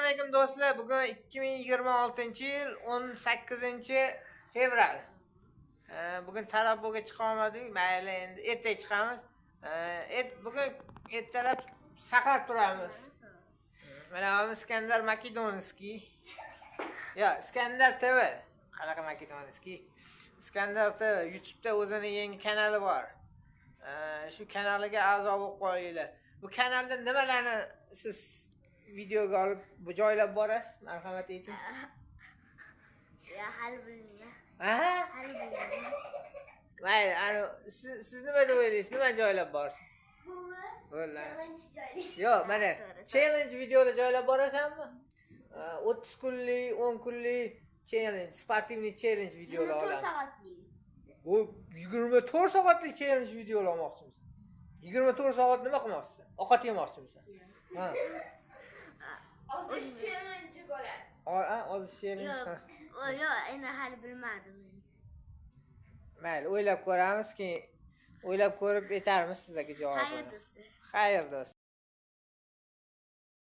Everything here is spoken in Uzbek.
Alaykum, do'stlar. Bugun 2026-yil 18-fevral. Bugun Taraboga chiqa olmadik. Mayli, endi ertaga chiqamiz. Bugun ertalab saqlab turamiz. Mana bu Iskandar Makedonskiy. Yo, Iskandar TV. Qanaqa Makedonskiy? Iskandar TV YouTube'da o'zini yangi kanali bor. Shu kanaliga a'zo bo'lib qo'yinglar. Bu kanalda nimalarni siz videoga olib bu joylab borasiz? Marhamat, ayting. Ya, hali bilmayman. Aha. Hali bilmayman. Mayli, ani siz nima deb o'ylaysiz? Nima joylab borsin? Bumi? Bo'ldi. Challenge joyli. Yo'q, mana To'g'ri. challenge videolar joylab borasanmi? 30 kunlik, 10 kunlik challenge, спортивный challenge videolar 24 olamiz. soatlik. Bu 24 soatlik challenge videolar olmoqchimisan? 24 soat nima qilmoqchisan? Ovqat yemoqchimisan? Ha. Ozish challenge bo'ladi. Ozish challenge. Yo'q. Ha. O, yo'q, endi hali bilmadim endi. Mayli, o'ylab ko'ramiz, keyin o'ylab ko'rib aytarmiz sizlarga javobini. Xayr, do'stlar. Xayr, do'st.